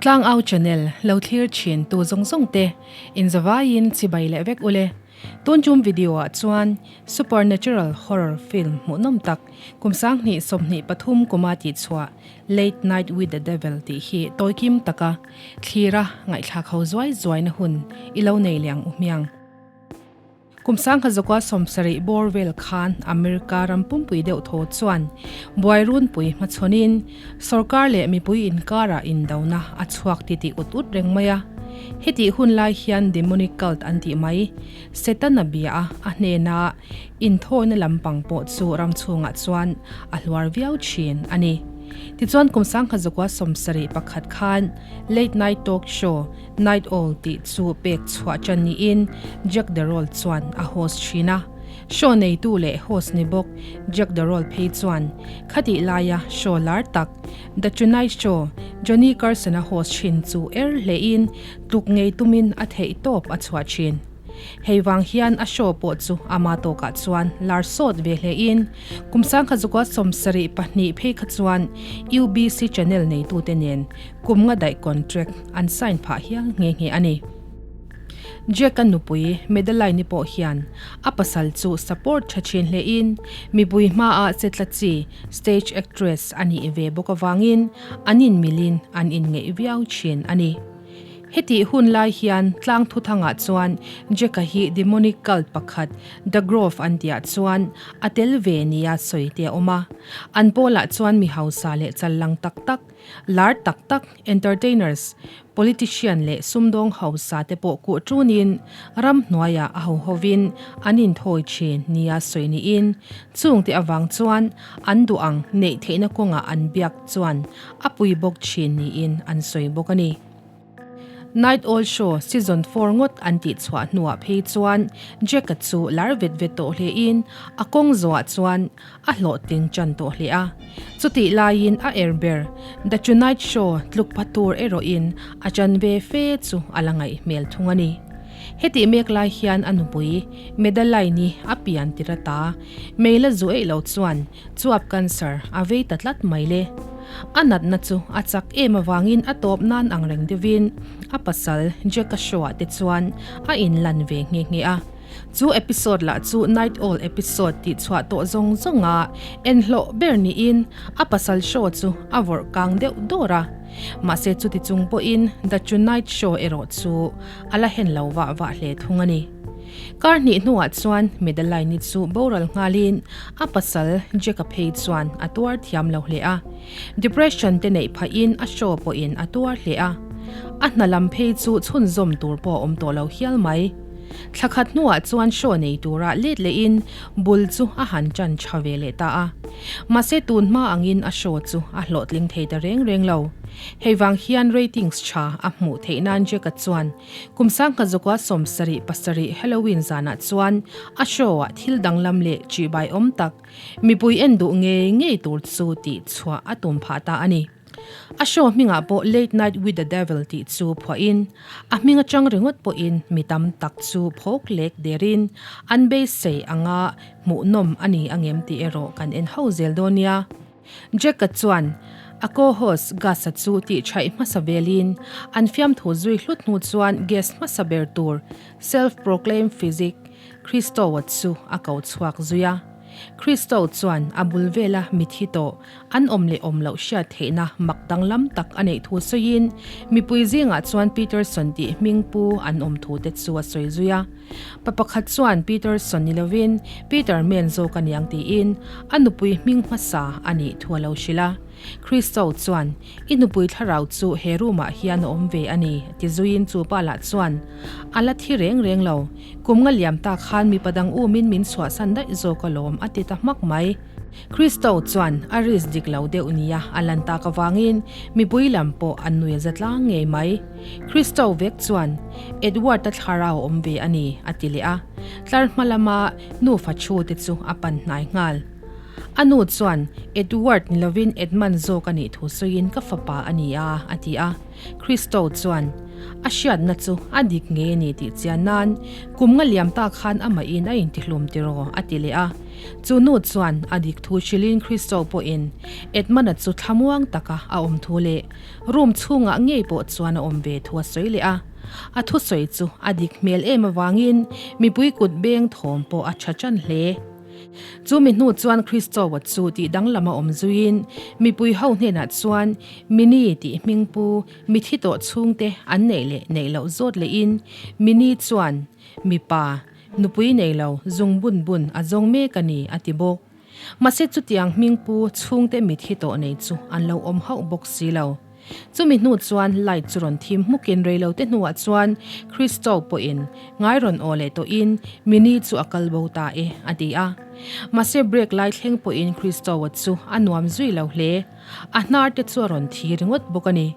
Tlangau channel lo thlir thin tu zawng zawng te inzavaiin chibai leh vek ule. Tun tum video ah chuan supernatural horror film hmuhnawm tak kum 2023 kuma tihchhuah Late Night with the Devil tih hi tawikim taka thlira ngaihthlak ho zuai zuaina hun i lo nei leh ang u hmiang. Kum 1970 bawr vel khan America ram pumpui deuh thaw chuan buai runpui hmachhawnin sorkar leh mipui inkarah indona a chhuak titih ut ut reng mai a. Hetih hun lai hian demonic cult an tih mai, Setana bia a a hnena inthawina lampang pawh chu ram chhungah chuan a hluar viau thin a ni. Tichuan kum 1971 khan Late Night Talk Show, Night Owl tih chu pek chhuah tan niin Jack DeRoll chuan a host thin a. Show neitu leh host ni bawk Jack DeRoll phei chuan khatih laia show lar tak The Tonight Show, Johnny Carson-a host thin chu er hlein tluk ngei tumin a theih tawp a chhuah thin. Hei vang hian a show pawh chu ama tawkah chuan lar sawt ve hlein kum 1972 phei kha chuan UBC channel neitute nen kum nga daih contract an sign phah hial nghe nghe a ni. Jack-a nupui Madeline-i pawh hian a pasal chu support tha thin hlein mipui hmaah che tla chi stage actress a nih ve bawk avangin an inmilin an inngeih viau thin a ni. Hetih hun lai hian tlang thuthangah chuan Jack-a hi demonic cult pakhat The Grove an tihah chuan a tel ve nia sawi te a awm a. An pawlah chuan mi hausa leh challang tak tak, lar tak tak, entertainers, politician leh sumdawng hausa te pawh kuh tunin ramhnuaiah a ho hovin an inthawi thin nia sawi niin chungte avang chuan an duh ang neih theihna kawngah an biak chuan a pui bawk thin niin an sawi bawk a ni. Night Owl Show Season 4 ngawt an tih chhuah hnuah phei chuan Jack-a chu lar vet vet tawh hlein a kawng zawhah chuan a hlawhtling tan tawh hle a. Chutih laiin a er ber The Tonight Show tluk pha tur erawhin a chan ve fe chu a la ngaih hmel thung a ni. Hetih mek lai hian a nupui Madeline-i a pian tir ata mei la zu eih lo chuan Chuap cancer a vei ta tlat mai le. A natna chu a chak em avangin a tawp nan ang reng deuhin a pasal Jack-a show-ah te chuan a inlan ve nghe nghe a. Chu episode lah chu Night Owl episode tih chhuah tawh zawng zawnga en hlawh ber niin a pasal show chu a vawrh kang deuh dawr a. Mahse chuti chung pawhin The Tonight Show erawh chu a la hen lo vah vah hle thung a ni. Kar hnih hnuah chuan Madeline-i chu boral nghalin a pasal Jack-a phei chuan a tuar thiam lo hle a. Depression te neih phahin a show pawhin a tuar hle a. A hna lam phei chu chhunzawm tur pawh a awm tawh lo hial mai. Thla khat hnuah chuan show nei tura let lehin bul chu a han tan tha ve leh ta a. Mahse tun hma angin a show chu a hlawhtling thei ta reng reng lo. Hei vang hian ratings tha a hmuh theih nan Jack-a chuan Kum 1977 Halloween zanah chuan a show-ah thil danglam leh ṭihbai awm tak, mipui en duh ngei ngei tur chu tih chhuah a tum phah ta a ni. A show hmingah pawh Late Night with the Devil tih chu phuahin, a hming atang ringawt pawhin mi tam tak chu phawk lek derin an beisei anga hmuhnawm a ni angem tih erawh kan en ho zel dawn nia. Jack-a chuan a co-host Gus-a chu tih thaih hmasa velin an fiamthu zui hlut hnu chuan guest hmasa ber tur self-proclaimed physic Christo-a chu a ko chhuak zui a. Christo chuan a bul vela mithi tawh an awm leh awm loh hriat theihna mak danglam tak a neih thu sawiin mipui zingah chuan Peterson tih hming pu an awm thu te chu a sawi zui a. Pa pakhat chuan Peterson ni lovin Peter Men zawk a niang tiin a nupui hming hmasa a nih thu a lo hrilh a. Christo chuan, I nupui thlarau chu he room ah hian a awm ve a ni, ti zuiin chu pa lah chuan, A la thi reng reng lo, kum nga liam ta khan mipa dang umin min chhuahsan daih zawk alawm a ti ta hmak mai. Christo chuan a risk dik lo deuh nia a lan tak avangin mipui lam pawh an nui a za tlang ngei mai. Christo vek chuan, Edward-a thlarau a awm ve a ni, a ti leh a. Tlar hma lama nufa thu te chu a pan hnai nghal. A nu chuan, Edward ni lovin Edmund zawk a nih thu sawiin ka fapa a ni a, a ti a. Christo chuan. A hriatna chu a dik ngei a ni tih chian nan kum nga liam ta khan amahin a intihlum tiraw a ti leh a. Chu nu chuan a dik thu hrilhin Christo pawhin Edmund-a chu thlamuang taka a awm thu leh room chhungah ngei pawh chuan a awm ve thu a sawi leh a. A thusawi chu a dik hmel em avangin mipui kut beng thawm pawh a tha tan hle. Chu mi hnu chuan Christo-a chu tih danglam a awm zuiin mipui ho hnenah chuan Mini tih hming pu mithi tawh chhungte an neih leh neih loh zawt lehin Mini chuan mipa nupui nei lo zung bun bun a zawng mek a ni a ti bawk. Mahse chutiang hming pu chhungte mithi tawh nei chu an lo awm hauh bawk si lo. Chumi hnu chuan light chu rawn thim hmukin reilote hnuah chuan Christo pawhin ngai rawn aw leh tawhin Mini chu a kal bo ta e a ti a. Mahse break lai thleng pawhin Christo-a chu a nuam zui lo hle. A hnar te chu a rawn thi ringawt bawk a ni.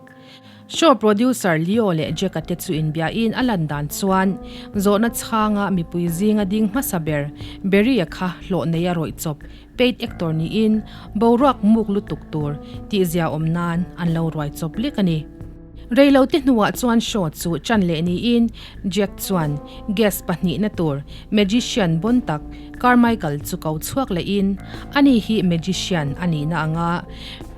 Show producer Leo leh Jack-a te chu inbiain a lan dan chuan zawhna chhanga mipui zinga ding hmasa ber Barry-a kha hlawh nei a rawih chawp paid actor niin boruak muk lutuk tur tihzia awm nan an lo ruai chawp lek a ni. Reilote hnuah chuan show chu chan leh niin Jack chuan guest pahnihna tur magician bawn tak Carmichael chu ko chhuak lehin ani hi magician a nihna anga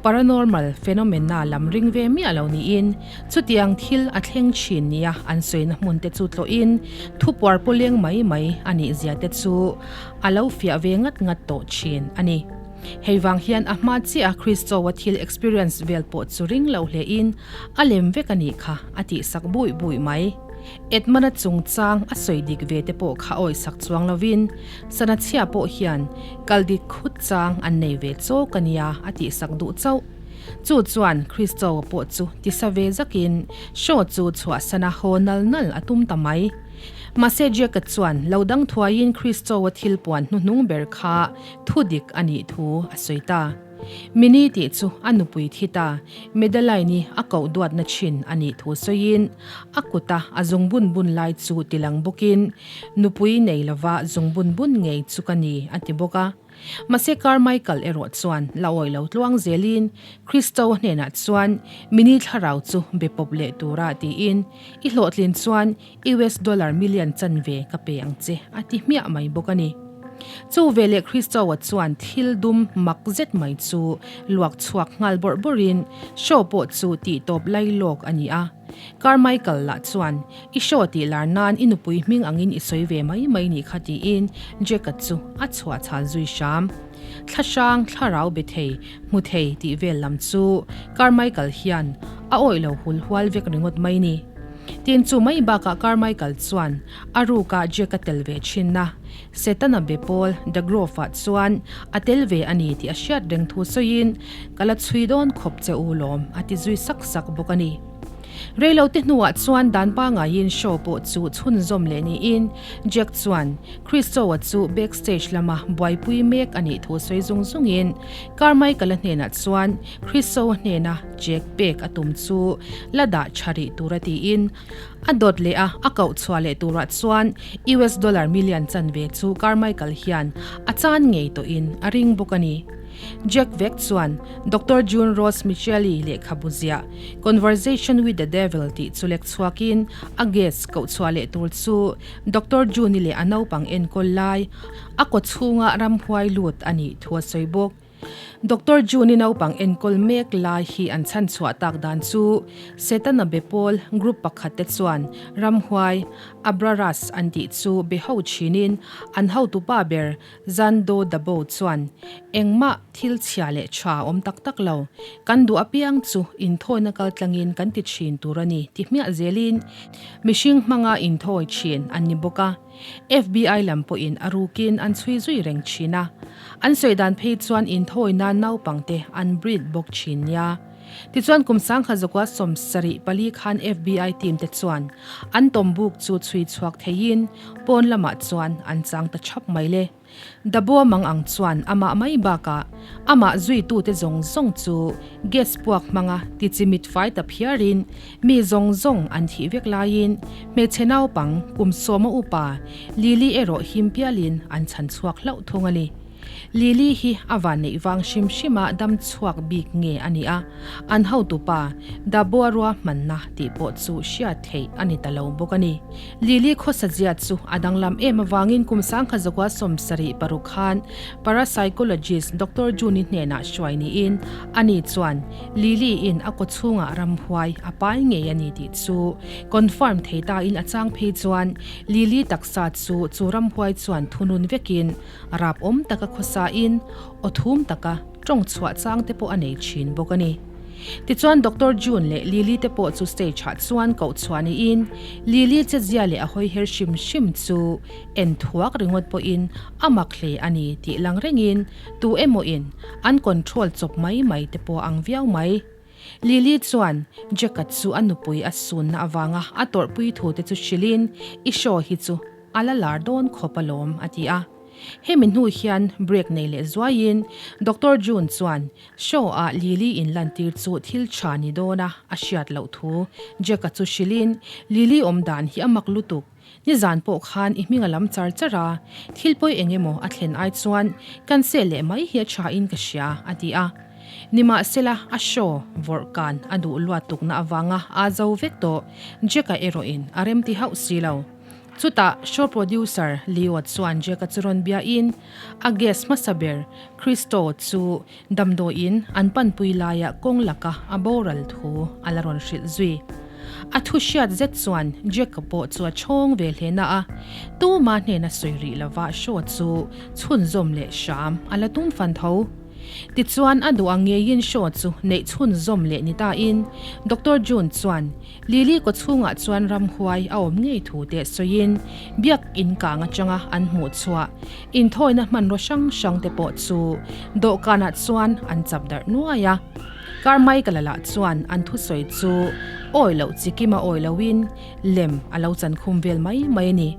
paranormal phenomena lam ring ve miah lo niin chutiang thil a thleng thin nia an sawina hmun te chu tlawhin thupuar pawleng mai mai a nih zia te chu a lo fiah ve ngat ngat tawh thin a ni. Hei vang hian a hma chiah a Christo-a thil experience vel pawh chu ring lo hlein a lem vek a nih kha a tihsak bui bui mai. Edmund-a chungchang a sawi dik ve te pawh kha awisak chuang lovin sana chhia pawh hian kal dik khut chang an nei ve chawk a nia a tihsak duh chauh. Chu chuan Christo-a pawh chu tisa ve zakin show chu chhuahsana haw nal nal a tum ta mai. Mahse Jack-a chuan lo dang thuaiin Christo-a thil puan hnuhnung ber kha thu dik a nih thu a sawi ta. Mini tih chu a nupui thi ta, Medaline-i a koh duatna thin a nih thu sawiin a kuta a zungbun bun lai chu tilang bawkin nupui nei lova zungbun bun ngei chu ka ni a ti bawk a. Mahse Carmichael erawh chuan la awih lo tluang zelin Christo hnenah chuan Mini thlarau chu be pawp leh tura tiin i hlawhtlin chuan US dollar million chanve ka pe ang che a ti hmiah mai bawk a ni. Chu veleh Christo-a chuan thil dum mak zet mai chu luak chhuak nghal bawrh bawrhin show pawh chu tih tawp lai lawk a ni a. Carmichael lah chuan I show tih lar nan i nupui hming angin i sawi ve mai mai nih kha tiin Jack-a chu a chhuah chhal zui hram. Thla hrang, thlarau be thei, hmu thei tih vel lam chu Carmichael hian a awih lo hul hual vek ringawt mai ni. Tin chu mai bakah Carmichael chuan a rukah Jack-a tel ve thin a, Setana be pawl The Grove-ah chuan a tel ve a ni tih a hriat reng thu sawiin ka la chhui dawn khawp che u lawm a ti zui sak sak bawk a ni. Reilote hnuah chuan dan pangaiin show pawh chu chhunzawm leh niin Jack chuan Christo-a chu backstage lama buaipui mek a nih thu sawi zung zungin Carmichael-a hnenah chuan Christo-a hnena check pek a tum chu la dah tha rih tura tiin a dawt leh a, a koh chhuah leh turah chuan US dollar million chanve chu Carmichael hian a chan ngei tawhin a ring bawk a ni. Jack vek chuan Doctor June Rose Micheli lehkhabu ziah Conversation with the Devil tih chu lek chhuakin a guest koh chhuah leh tur chu Doctor June-i leh a naupang enkawl lai a kaw chhunga ramhuai lut a nih thu a sawi bawk. Doctor June-i naupang enkawl mek lai hi an chhan chhuah tak dan chu Setana be pawl group pakhat te chuan ramhuai Abraras an tih chu be ho thinin an hotupa ber Zando Dabo chuan, Engmah thil chhia leh tha awm tak tak lo. Kan duh apiang chu inthawina kal tlangin kan ti thin tur a ni ti hmiah zelin mihring hmanga inthawi thin an ni bawk a. FBI lam pawhin a rukin an chhui zui reng thin a. An sawi dan phei chuan inthawi nan naupangte an breed bawk thin nia. Tichuan kum sangkhat zakua 74 khan FBI team te chuan an tawmbuk chu chhui chhuak theiin pawn lamah chuan an chang ta thap mai le. Dabo mang ang chuan amah mai bakah amah zuitute zawng zawng chu gas puak hmanga tichimit fai ta phiarin mi zawng zawng an thih vek laiin hmeichhe naupang kum sawma upa Lily erawh him pialin an chhan chhuak hlauh thung a ni. Lily hi a vanneih vang hrim hrima dam chhuak bik nge a nih a, an hotupa Daboa ruahmanna tih pawh chu hriat theih a ni ta lo bawk a ni. Lily khawsazia chu a danglam em avangin kum sangkha zakua 76 khan parapsychologist Doctor June-i hnenah hruai niin ani chuan Lily in a kawchhungah ramhuai a pai ngei a ni tih chu confirm thei tain a chang phei chuan Lily taksa chu chu ramhuai chuan thunun vekin rap awm taka khawsain aw thum taka tawng chhuah chang te pawh a nei thin bawk a ni. Tichuan Doctor June leh Lily te pawh chu stage ah chuan koh chhuah niin Lily chezia leh a hawi her hrim hrim chu en thuak ringawt pawhin a mak hle a ni tih lang rengin tu emaw in an control chawp mai mai te pawh a ang viau mai. Lily chuan Jack-a chu a nupui a sunna avanga a tawrhpui thu te chu hrilhin i show hi chu a la lar dawn khawp alawm a ti a. Hemi hnu hian break nei leh zuaiin Doctor June chuan show ah Lily in lantir chu thil tha ni dawna a hriat loh thu Jack-a chu hrilhin Lily awm dan hi a mak lutuk, nizan pawh khan i hming a lam char char a, thil pawi eng emaw a thlen ai chuan kan seh leh mai hi a tha in ka hria a ti a. Nimahsela a show vawrh kan a duh luat tukna avanga aa zo vek tawh Jack-a erawhin a remti hauh si lo. Chutah show producer Leo chuan Jack-a chu rawn biain a guest hmasa ber Christo chu damdawiin an panpui laia kawng laka a boral thu a la rawn hrilh zui. A thu hriat zet chuan Jack-a pawh chu a chhawng ve hle na a, tuma hnena sawi rih lova show chu chhunzawm leh hram a la tum fan tho. Tichuan a duh ang ngeiin show chu neih chhunzawm leh ni tain Doctor June chuan Lily kawchhungah chuan ramhuai a awm ngei thu te sawiin biak in kang atanga an hmuh chhuah inthawina hmanraw hrang hrang te pawh chu dawhkanah chuan an chap darh nuai a. Carmichael-a lah chuan an thusawi chu awi loh chikima awi loin lem a lo chankhum vel mai mai a ni.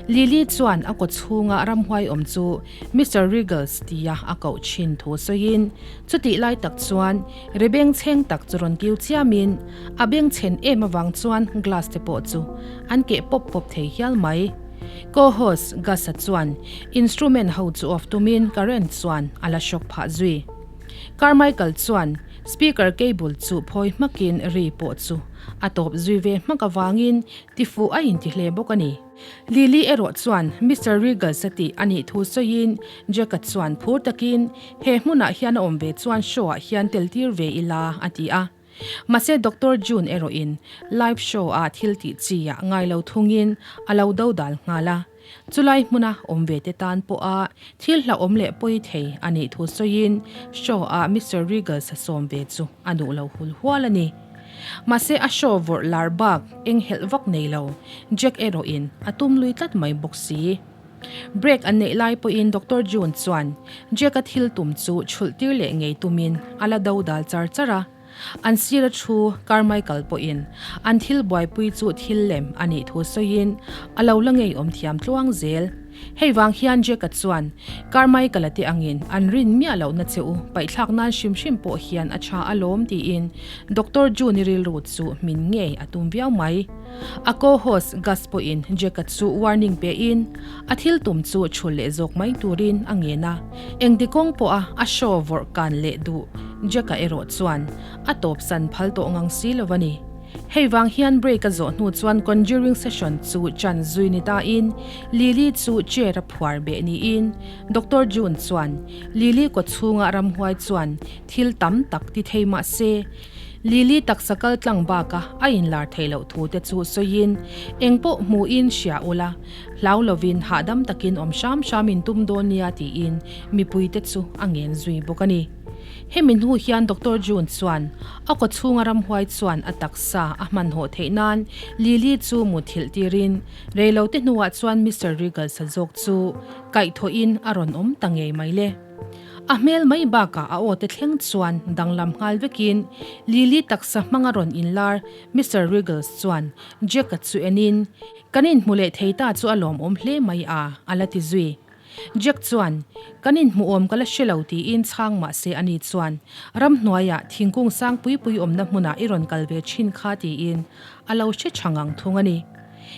Lily chuan a kawchhunga ramhuai awm chu Mister Riggles tia a koh thin thu sawiin chutih lai tak chuan Ri bengchheng tak chu rawn kiu chiamin a bengchhen em avang chuan glass te pawh chu an keh pawp pawp thei hial mai. Co-host Gus-a chuan instrument ho chu off tumin current chuan a la shock phah zui. Carmichael chuan speaker cable chu phawi hmakin ri pawh chu a tawp zui ve hmak avangin tifuh a inti hle bawk a ni. Lily erawh chuan Mister Riggles a tih a nih thu sawiin Jack-a chuan phur takin he hmunah hian a awm ve chuan show-ah hian tel tir ve ila a ti a. Mahse Doctor June erawhin live show-a thil tih chi ah ngai lo thungin a lo do dal nghal a. Chulai hmuna awm ve te tan pawha thil hlauhawm leh pawi thei a nih thu sawiin show-ah Mister Riggles a sawm ve chu a duh lo hul hual a ni. Mahse a show vawrh lar bak eng helh vak nei lo, Jack erawhin a tum lui tlat mai bawk si. Break an neih lai pawhin Doctor June chuan Jack-a thil tum chu chhulh tir leh ngei tumin a la do dal char char a. An sira thu Carmichael pawhin an thil buaipui chu thil lem a nih thu sawiin a lo la ngeiawm thiam tluang zel. Hei vang hian Jack-a chuan Carmichael-a te angin an rin miah lohna che u paihthlak nan hrim hrim pawh hian a tha alawm tiin Doctor June-i rilru chu min ngei a tum viau mai. A co-host Gus pawhin Jack-a chu warning pein a thil tum chu chhul leh zawk mai turin a ngen a. Engti kawng pawha a show vawrh kan leh duh Jack-a erawh chuan a tawpsan phal tawh ngang si lo a ni. Hei vang hian break a zawh hnu chuan conjuring session chu chan zui ni tain Lily chu chair a phuar beh niin Doctor June chuan Lily kawchhunga ramhuai chuan thil tam tak ti thei mah se Lily taksa kal tlang baka a inlar theih loh thu te chu sawiin eng pawh hmuhin hria ula hlau lovin hahdam takin awm hram hramin tum dawn nia tiin mipui te chu a ngen zui bawk a ni. Hemi hnu hian Doctor June chuan a kawchhunga ramhuai chuan a taksa a hmanhawh theih nan Lily chu muthilh tirin reilote hnuah chuan Mister Riggles-a zawk chu kaihthawhin a rawn awm ta ngei mai le. A hmel mai bakah a aw te thleng chuan danglam nghal vekin Lily taksa hmanga rawn inlar Mister Riggles chuan Jack-a chu enin, Kan inhmu leh thei ta chu a lawmawm hle mai a, a la ti zui. Jack chuan, Kan inhmuhawm ka la hre lo tiin chhang mah se ani chuan, Ramhnuaiah thingkung sang pui pui awmna hmunah i rawn kal ve thin kha tiin a lo hre tha ngang thung a ni.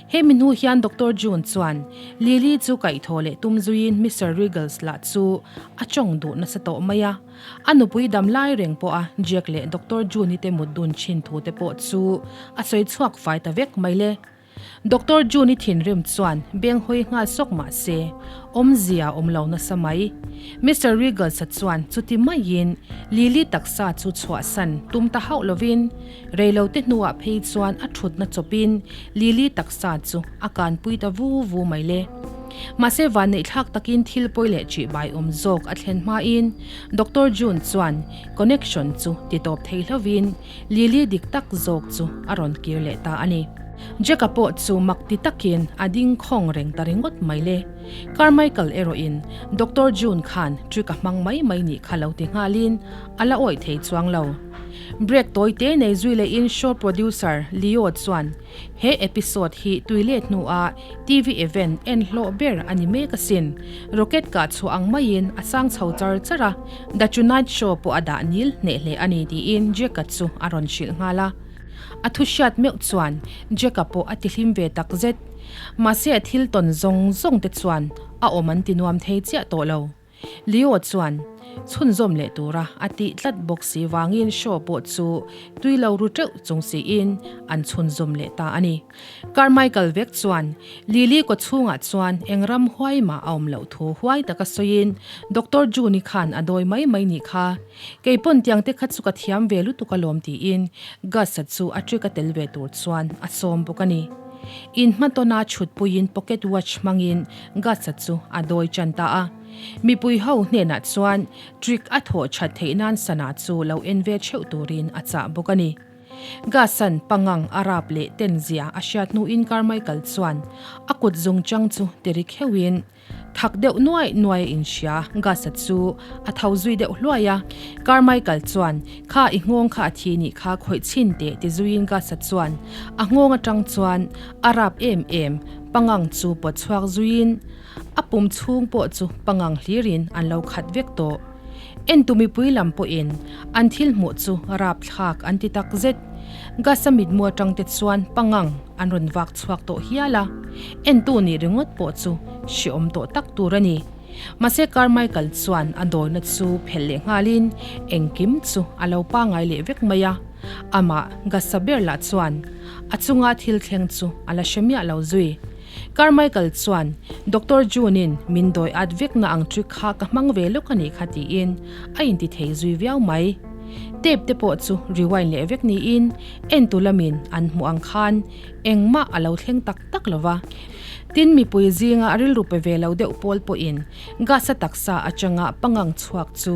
He mi hnu hian Doctor June chuan Lily chu kaihthawh leh tum zuiin Mister Riggles lah chu a tawng duh nasa tawh mai a. A nupui dam lai reng pawh a Jack leh Doctor June-i te mut dun thin thu te pawh chu a sawi chhuak fai ta vek mai le. Doctor June-i thinrim chuan beng hawi nghal sawk mah se, awmzia awm lo nasa mai. Mister Riggles-a chuan chuti maiin Lily taksa chu chhuahsan tum ta hauh lovin, reilote hnuah phei chuan a thutna chawpin Lily taksa chu a kanpui ta vu vu mai le. Mahse vanneihthlak takin thil pawi leh ṭihbai awm zawk a thlen hmain Doctor June chuan connection chu titawp thei hlovin Lily dik tak zawk chu a rawn kir leh ta a ni. Jack-a pawh chu mak ti takin a ding khawng reng ta ringawt mai le. Carmichael erawhin Doctor June khan trick a hmang mai mai nih kha lo ti nghalin a la awih thei chuang lo. Break tawi te nei zui lehin show producer Leo chuan he episode hi tui let hnuah TV event en hlawh ber a ni mek asin. Rocket kah chhuah ang maiin a sang chho char char a, The Tonight Show pawh a dah nil hneh hle a ni tiin Jack-a chu a rawn hrilh nghal a. A thu hriat meuh chuan Jack-a pawh a tihlim ve tak zet. Mahse a thil tawn zawng zawng te chuan a awm an ti nuam thei chiah tawh lo. Leo chuan chhunzawm leh tura a tih tlat bawk si vangin show pawh chu tui lo ru teuh chung siin an chhunzawm leh ta a ni. Carmichael vek chuan Lily kawchhungah chuan eng ram huai mah a awm loh thu huai taka sawiin Doctor June-i khan a dawi mai mai nih kha. Kei pawn tiang te kha chu ka thiam ve lutuk alawm tiin Gus-a chu a trick a tel ve tur chuan a sawm bawk a ni. In hmatawna chhutpuiin pocket watch hmangin Gus-a chu a dawi tan ta a. Mipui ho hnenah chuan trick a thawh that theih nan sana chu lo en ve theuh turin a chah bawk a ni. Gus-a'n pangang a rap leh ten zia a hriat hnuin Carmichael chuan a kut zungchang chu tiri kheuhin Thak deuh nuai nuai a inhria, Gus-a chu a tho zui deuh hluai a. Carmichael chuan, Kha i nghawng kha a thi nih kha khawih chhin teh ti zuiin Gus-a chuan a nghawng atang chuan a rap em em, pangang chu pawt chhuak zuiin a pum chhung pawh chu pangang hlirin an lo khat vek tawh. Entu mipui lam pawhin an thil hmuh chu rap thlak an ti tak zet. Gus-a mitmu atang te chuan pangang an rawn vak chhuak tawh hial a, entu nih ringawt pawh chu hreawm tawh tak tur a ni. Mahse Carmichael chuan a dawina chu phelh leh nghalin engkim chu a lo pangai leh vek mai a, amah Gus-a ber lah chuan a chunga thil thleng chu a la hre miah lo zui. Carmichael chuan Doctor June-in min dawi at vekna ang trick kha ka hmang ve lawk a nih kha tiin a inti thei zui viau mai. Tape te pawh chu rewind leh vek niin entu lamin an hmuh ang khan engmah a lo thleng tak tak lo va. Tin, mipui zinga rilru pe ve lo deuh pawl pawhin Gas-a taksa atanga pangang chhuak chu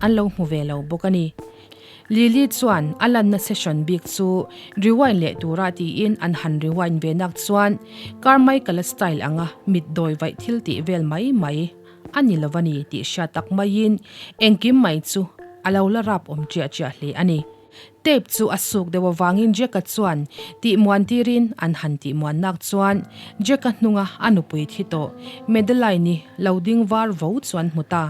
an lo hmu ve lo bawk a ni. Lily chuan a lanna session bik chu rewind leh tura tiin an han rewind ve nak chuan Carmichael-a style anga mit dawi vaih thil tih vel mai mai a ni lo a ni tih hriat tak maiin engkim mai chu a lo la rap awm chiah chiah hle a ni. Tape chu a suk deuh avangin Jack-a chuan tih muan tirin an han tih muan nak chuan Jack-a hnunga a nupui thi tawh Madeline-i lo ding var vo chuan hmu ta.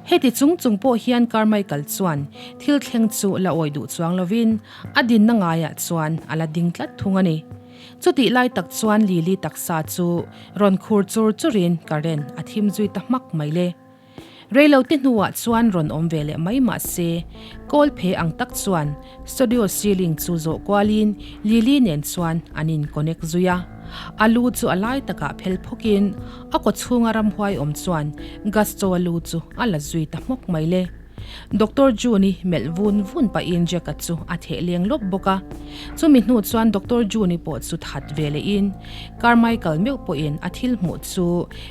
Heti chung chung pawh hian Carmichael chuan thil thleng chu la awi duh chuang lovin a dinna ngaiah chuan a la ding tlat thung a ni. Chutih lai tak chuan Lily taksa chu rawn khur chur churin current a thim zui ta hmak mai le. Reilote hnuah chuan rawn awm ve leh mai mah se, kawl phe ang tak chuan studio ceiling chu zawh kualin Lily nen chuan an in connect zui a. A lu chu a lai takah phel phawkin a kaw chhunga ramhuai awm chuan Gusto-a lu chu a la zui ta hmawk mai le. Doctor June-i melh vun vun pahin Jack-a chu a theh leng lawp bawk a. Chumi hnu chuan Doctor June-i pawh chu that ve lehin Carmichael meuh pawhin a thil hmuh chu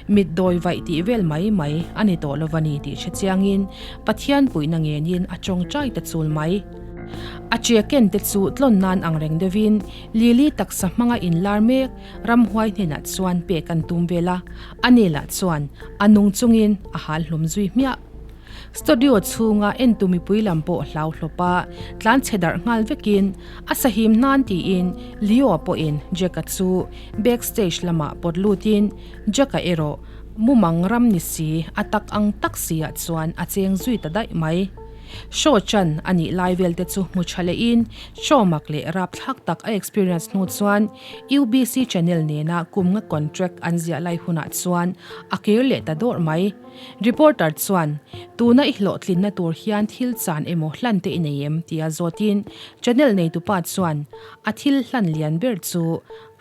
mit dawi vaih tih vel mai mai a ni tawh lova ni tih hre chiangin Pathian puihna ngenin a tawngtai ta chul mai. A che ken te chu tlawn nan ang reng deuhin Lily taksa hmanga inlar mek ramhuai hnenah chuan pek an tum vel a, ani lah chuan a nung chungin a hal hlum zui hmiah. Studio chhunga entu mipui lam pawh hlau hlawp a, tlan chhe darh nghal vekin a sahim hnan tiin Leo-a pawhin Jack-a chu backstage lamah pawt lutin Jack-a erawh mumang ram ni si a tak ang tak si ah chuan a cheng zui ta daih mai. Show chan a nih lai vel te chu hmu tha lehin show mak leh rapthlak tak a experience hnu chuan UBC channel nena kum nga contract an ziah lai hunah chuan a kir leh ta dawrh mai. Reporter chuan, Tuna i hlawhtlinna tur hian thil chan emaw hlan te i nei em? tia zawtin channel neitupa chuan a thil hlan lian ber chu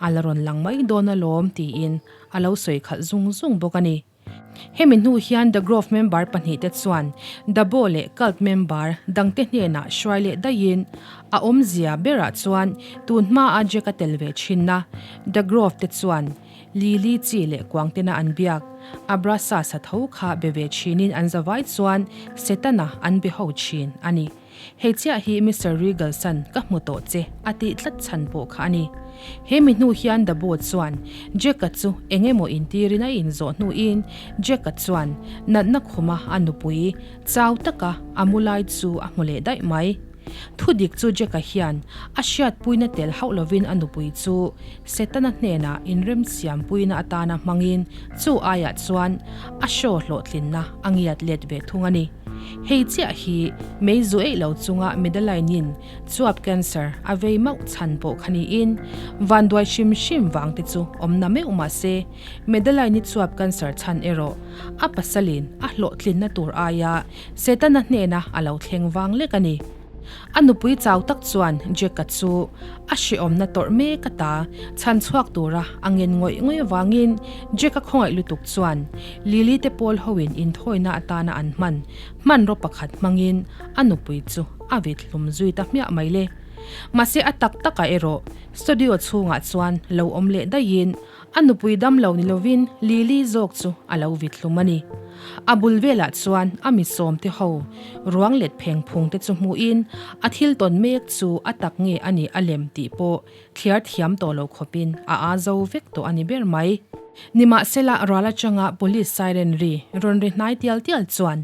a la rawn lang mai dawn alawm tiin a lo sawi khalh zung zung bawk a ni. Hemi hnu hian The Grove member pahnihte chuan Dabo leh cult member dangte hnenah hruai leh daihin a awmzia berah chuan tun hmaa Jack a tel ve thinna The Grove te chuan Lily chi leh kuangtena an biak Abrasa sa tho kha be ve thinin an zavai chuan Setana an be ho thin a ni. Hei chiah hi Mister Regalson ka hmu tawh che a tih tlat chhan pawh kha a ni. He mi hnu hian Dabo chuan Jack-a chu eng emaw intirin a inzawh hnuin Jack-a chuan natna khuma a nupui chau taka a mu lai chu a hmu leh daih mai. Thudik chu Jack-a hian a hriatpuina tel hauh lovin a nupui chu Setana hnenah inremsiampuina atana hmangin chu aiah chuan a show hlawhtlinna a ngiat let ve thung a ni. Hei chiah hi mei zu eih lo chunga Medalline-in chuap cancer a vei mauh chhan pawh kha niin vanduai hrim hrim vang te chu awm na meuh mah se Medalline-i chuap cancer chhan erawh a pasalin a hlawhtlinna tur aia Setana hnena a lo thleng vang lek a ni. A nupui chau tak chuan Jack-a chu a hrehawmna tawrh mek a ta chhan chhuak tura a ngen ngawih ngawih avangin Jack-a khawngaih lutuk chuan Lily te pawl hoin inthawina atana an hman hmanraw pakhat hmangin a nupui chu a vit hlum zui ta hmiah mai le. Mahse a tak takah erawh studio chhungah chuan lo awm leh daihin A nupui dam lo ni lovin Lily zawk chu a lo vit hlum a ni. A bul velah chuan a mi sawmte ho ruang let pheng phung te chu hmuhin a thil tawn mek chu a tak nge a nih a lem tih pawh thliar thiam tawh lo khawpin a aa zo vek tawh a ni ber mai. Nimahsela ral atanga police siren ri rawn ri hnai tial tial chuan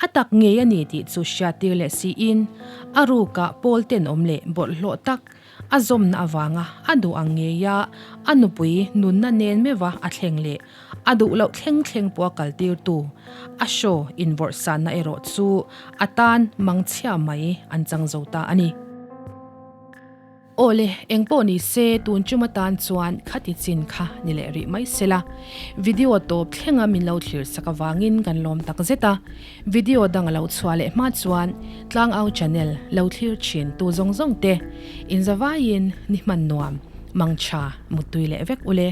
a tak ngei a ni tih chu hriattir leh siin a ruka pawl tenawm leh bawlhhlawh tak A zawmna avanga a duh ang ngeia a nupui nunna nen meuha a thleng leh a duh loh thleng thleng pawh a kaltirtu a show invawrhsanna erawh chu a tan mangchhia mai an chang zo ta a ni. Awle, engpawh ni se tun chum atan chuan khati chin kha ni leh rih mai sela. Video tawp thlenga min lo thlir sak avangin kan lawm tak zet a. Video dang a lo chhuah leh hma chuan Tlangau channel lo thlir thin tu zawng zawng te inzavaiin ni hman nuam, mangtha, muttui leh vek ule.